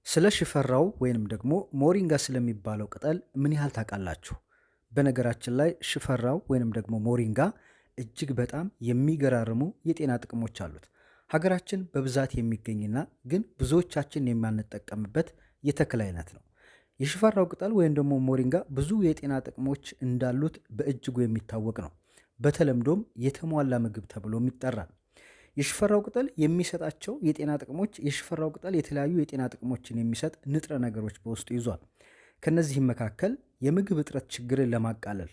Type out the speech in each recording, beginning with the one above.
ስለ ሽፈራው ወይንም ደግሞ ሞሪንጋ ስለሚባለው ቅጠል ምን ያህል ታውቃላችሁ? በነገራችን ላይ ሽፈራው ወይንም ደግሞ ሞሪንጋ እጅግ በጣም የሚገራርሙ የጤና ጥቅሞች አሉት። ሀገራችን በብዛት የሚገኝና ግን ብዙዎቻችን የማንጠቀምበት የተክል አይነት ነው። የሽፈራው ቅጠል ወይም ደግሞ ሞሪንጋ ብዙ የጤና ጥቅሞች እንዳሉት በእጅጉ የሚታወቅ ነው። በተለምዶም የተሟላ ምግብ ተብሎም ይጠራል። የሽፈራው ቅጠል የሚሰጣቸው የጤና ጥቅሞች፣ የሽፈራው ቅጠል የተለያዩ የጤና ጥቅሞችን የሚሰጥ ንጥረ ነገሮች በውስጡ ይዟል። ከነዚህም መካከል የምግብ እጥረት ችግርን ለማቃለል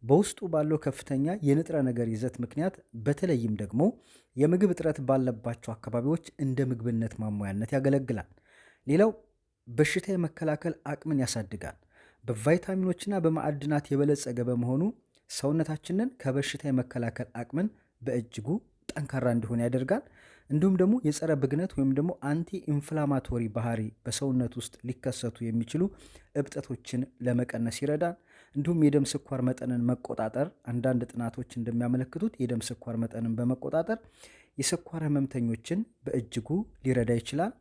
በውስጡ ባለው ከፍተኛ የንጥረ ነገር ይዘት ምክንያት በተለይም ደግሞ የምግብ እጥረት ባለባቸው አካባቢዎች እንደ ምግብነት ማሟያነት ያገለግላል። ሌላው በሽታ የመከላከል አቅምን ያሳድጋል። በቫይታሚኖችና በማዕድናት የበለጸገ በመሆኑ ሰውነታችንን ከበሽታ የመከላከል አቅምን በእጅጉ ጠንካራ እንዲሆን ያደርጋል። እንዲሁም ደግሞ የጸረ ብግነት ወይም ደግሞ anti inflammatory ባህሪ በሰውነት ውስጥ ሊከሰቱ የሚችሉ እብጠቶችን ለመቀነስ ይረዳል። እንዲሁም የደም ስኳር መጠንን መቆጣጠር፣ አንዳንድ ጥናቶች እንደሚያመለክቱት የደም ስኳር መጠንን በመቆጣጠር የስኳር ህመምተኞችን በእጅጉ ሊረዳ ይችላል።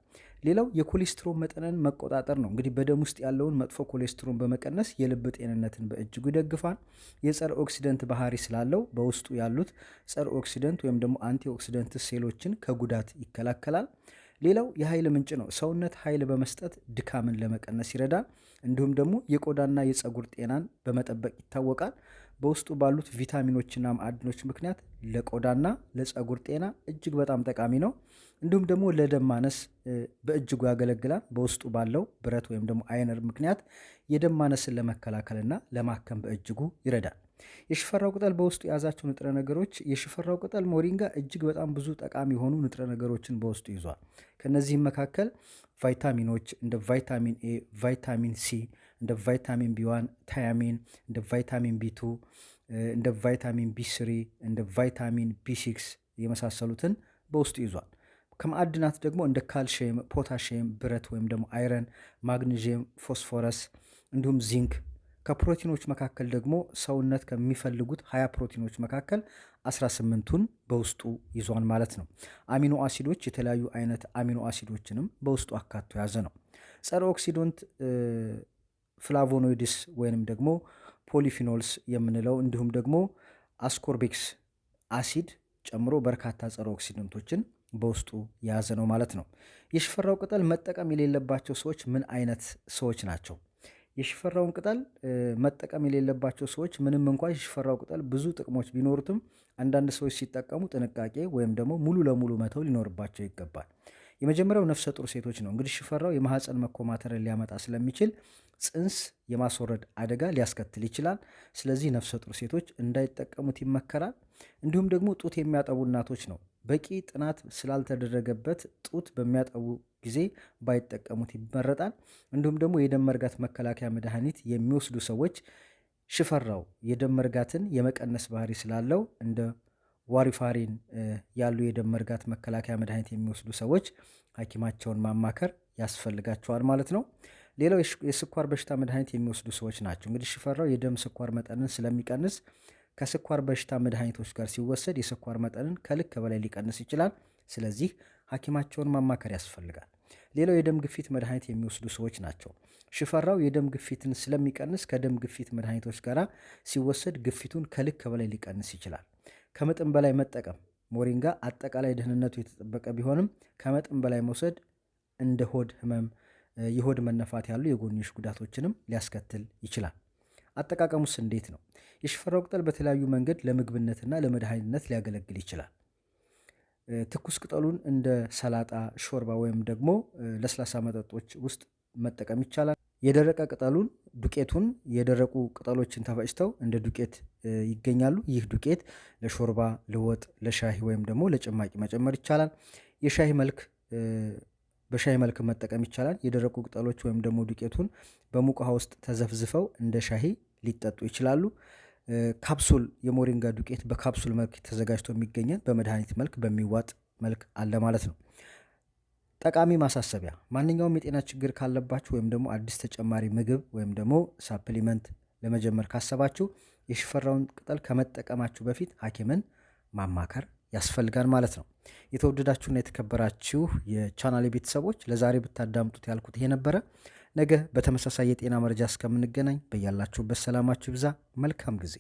ሌላው የኮሌስትሮል መጠንን መቆጣጠር ነው። እንግዲህ በደም ውስጥ ያለውን መጥፎ ኮሌስትሮል በመቀነስ የልብ ጤንነትን በእጅጉ ይደግፋል። የጸረ oxidant ባህሪ ስላለው በውስጡ ያሉት ጸረ oxidant ወይም ደግሞ antioxidant ሴሎችን ከጉዳት ይከላከላል። ሌላው የኃይል ምንጭ ነው። ሰውነት ኃይል በመስጠት ድካምን ለመቀነስ ይረዳል። እንዲሁም ደግሞ የቆዳና የፀጉር ጤናን በመጠበቅ ይታወቃል። በውስጡ ባሉት ቪታሚኖችና ማዕድኖች ምክንያት ለቆዳና ለፀጉር ጤና እጅግ በጣም ጠቃሚ ነው። እንዲሁም ደግሞ ለደም ማነስ በእጅጉ ያገለግላል። በውስጡ ባለው ብረት ወይም ደግሞ iron ምክንያት የደም ማነስን ለመከላከልና ለማከም በእጅጉ ይረዳል። የሽፈራው ቅጠል በውስጡ የያዛቸው ንጥረ ነገሮች፣ የሽፈራው ቅጠል ሞሪንጋ እጅግ በጣም ብዙ ጠቃሚ የሆኑ ንጥረ ነገሮችን በውስጡ ይዟል። ከነዚህም መካከል ቫይታሚኖች እንደ ቫይታሚን ኤ፣ ቫይታሚን ሲ፣ እንደ ቫይታሚን B1፣ thiamine፣ እንደ ቫይታሚን B2፣ እንደ ቫይታሚን B3፣ እንደ ቫይታሚን B6 የመሳሰሉትን በውስጡ ይዟል። ከማዕድናት ደግሞ እንደ ካልሽየም፣ ፖታሽየም፣ ብረት ወይም ደግሞ iron፣ ማግኒዥየም፣ ፎስፎረስ እንዲሁም ዚንክ፣ ከፕሮቲኖች መካከል ደግሞ ሰውነት ከሚፈልጉት 20 ፕሮቲኖች መካከል 18ቱን በውስጡ ይዟል ማለት ነው። አሚኖ አሲዶች፣ የተለያዩ አይነት አሚኖ አሲዶችንም በውስጡ አካቶ የያዘ ነው። ጸረ oxidant flavonoids ወይንም ደግሞ polyphenols የምንለው እንዲሁም ደግሞ ascorbic acid ጨምሮ በርካታ ጸረ oxidant ኦችን በውስጡ የያዘ ነው ማለት ነው። የሽፈራው ቅጠል መጠቀም የሌለባቸው ሰዎች ምን አይነት ሰዎች ናቸው? የሽፈራውን ቅጠል መጠቀም የሌለባቸው ሰዎች፣ ምንም እንኳን የሽፈራው ቅጠል ብዙ ጥቅሞች ቢኖሩትም አንዳንድ ሰዎች ሲጠቀሙ ጥንቃቄ ወይም ደግሞ ሙሉ ለሙሉ መተው ሊኖርባቸው ይገባል። የመጀመሪያው ነፍሰ ጡር ሴቶች ነው። እንግዲህ ሽፈራው የማህፀን መኮማተርን ሊያመጣ ስለሚችል ጽንስ የማስወረድ አደጋ ሊያስከትል ይችላል። ስለዚህ ነፍሰ ጡር ሴቶች እንዳይጠቀሙት ይመከራል። እንዲሁም ደግሞ ጡት የሚያጠቡ እናቶች ነው። በቂ ጥናት ስላልተደረገበት ጡት በሚያጠቡ ጊዜ ባይጠቀሙት ይመረጣል። እንዲሁም ደግሞ የደም መርጋት መከላከያ መድኃኒት የሚወስዱ ሰዎች ሽፈራው የደም መርጋትን የመቀነስ ባህሪ ስላለው እንደ warfarin ያሉ የደም መርጋት መከላከያ መድኃኒት የሚወስዱ ሰዎች ሐኪማቸውን ማማከር ያስፈልጋቸዋል ማለት ነው። ሌላው የስኳር በሽታ መድኃኒት የሚወስዱ ሰዎች ናቸው። እንግዲህ ሽፈራው የደም ስኳር መጠንን ስለሚቀንስ ከስኳር በሽታ መድኃኒቶች ጋር ሲወሰድ የስኳር መጠንን ከልክ በላይ ሊቀንስ ይችላል። ስለዚህ ሐኪማቸውን ማማከር ያስፈልጋል። ሌላው የደም ግፊት መድኃኒት የሚወስዱ ሰዎች ናቸው። ሽፈራው የደም ግፊትን ስለሚቀንስ ከደም ግፊት መድኃኒቶች ጋር ሲወሰድ ግፊቱን ከልክ በላይ ሊቀንስ ይችላል። ከመጠን በላይ መጠቀም፣ ሞሪንጋ አጠቃላይ ደህንነቱ የተጠበቀ ቢሆንም ከመጠን በላይ መውሰድ እንደ ሆድ ህመም፣ የሆድ መነፋት ያሉ የጎንዮሽ ጉዳቶችንም ሊያስከትል ይችላል። አጠቃቀሙስ እንዴት ነው? የሽፈራው ቅጠል በተለያዩ መንገድ ለምግብነትና ለመድኃኒትነት ሊያገለግል ይችላል። ትኩስ ቅጠሉን እንደ ሰላጣ፣ ሾርባ ወይም ደግሞ ለስላሳ መጠጦች ውስጥ መጠቀም ይቻላል። የደረቀ ቅጠሉን ዱቄቱን፣ የደረቁ ቅጠሎችን ተፈጭተው እንደ ዱቄት ይገኛሉ። ይህ ዱቄት ለሾርባ፣ ለወጥ፣ ለሻሂ ወይም ደግሞ ለጭማቂ መጨመር ይቻላል። የሻሂ መልክ በሻይ መልክ መጠቀም ይቻላል። የደረቁ ቅጠሎች ወይም ደግሞ ዱቄቱን በሙቅ ውሃ ውስጥ ተዘፍዝፈው እንደ ሻሂ ሊጠጡ ይችላሉ። ካፕሱል፣ የሞሪንጋ ዱቄት በካፕሱል መልክ ተዘጋጅቶ የሚገኘን በመድኃኒት መልክ በሚዋጥ መልክ አለ ማለት ነው። ጠቃሚ ማሳሰቢያ፣ ማንኛውም የጤና ችግር ካለባችሁ ወይም ደግሞ አዲስ ተጨማሪ ምግብ ወይም ደግሞ supplement ለመጀመር ካሰባችሁ የሽፈራውን ቅጠል ከመጠቀማችሁ በፊት ሐኪምን ማማከር ያስፈልጋል ማለት ነው። የተወደዳችሁና የተከበራችሁ የቻናሌ ቤተሰቦች ለዛሬ ብታዳምጡት ያልኩት ይሄ ነበረ። ነገ በተመሳሳይ የጤና መረጃ እስከምንገናኝ በያላችሁበት ሰላማችሁ ይብዛ። መልካም ጊዜ።